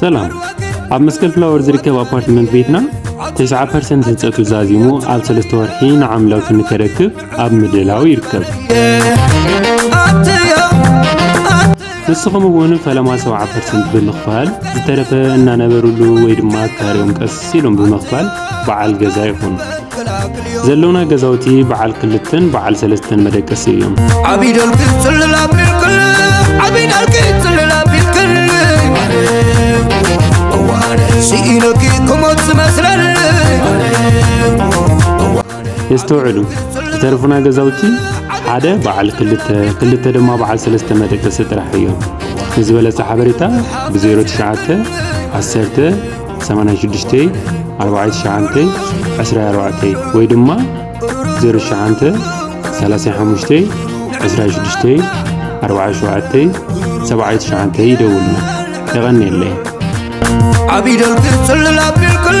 ሰላም። ኣብ መስቀል ፍላወር ዝርከብ ኣፓርትመንት ቤትና ተስዓ ፐርሰንት ህንጸቱ ዛዚሙ ኣብ ሰለስተ ወርሒ ንዓም ለውጢ ንከረክብ ኣብ ምድላው ይርከብ። ንስኹም እውን ፈለማ ሰብዓ ፐርሰንት ብምኽፋል ዝተረፈ እናነበሩሉ ወይ ድማ ካርዮም ቀስ ኢሎም ብምኽፋል በዓል ገዛ ይኹኑ። ዘለውና ገዛውቲ በዓል ክልተን በዓል ሰለስተን መደቀሲ እዮም። ዓቢደልኪ ጽልል ኣቢልክል፣ ዓቢደልኪ ጽልል ኣቢልክል። ስኢነኪ ክሞት ዝመስለኒ። የስተውዕሉ፣ ዝተረፉና ገዛውቲ ሓደ በዓል ክልተ፣ ክልተ ድማ በዓል ሰለስተ መደቀሲ ጥራሕ እዮም። ንዝበለጸ ሓበሬታ ብ ዜሮ ትሽዓተ ዓሰርተ ሰማንያ ሽዱሽተ ኣርባዕተ ትሽዓተ ዕስራ ኣርባዕተ ወይ ድማ ዜሮ ትሽዓተ ሰላሳ ሓሙሽተ ዕስራ ሽዱሽተ ኣርባዕተ ሸውዓተ ሰብዓተ ትሽዓተ ይደውሉና። የቐንየለይ። ዓቢደልኪ ጽልል ኣቢልክል፣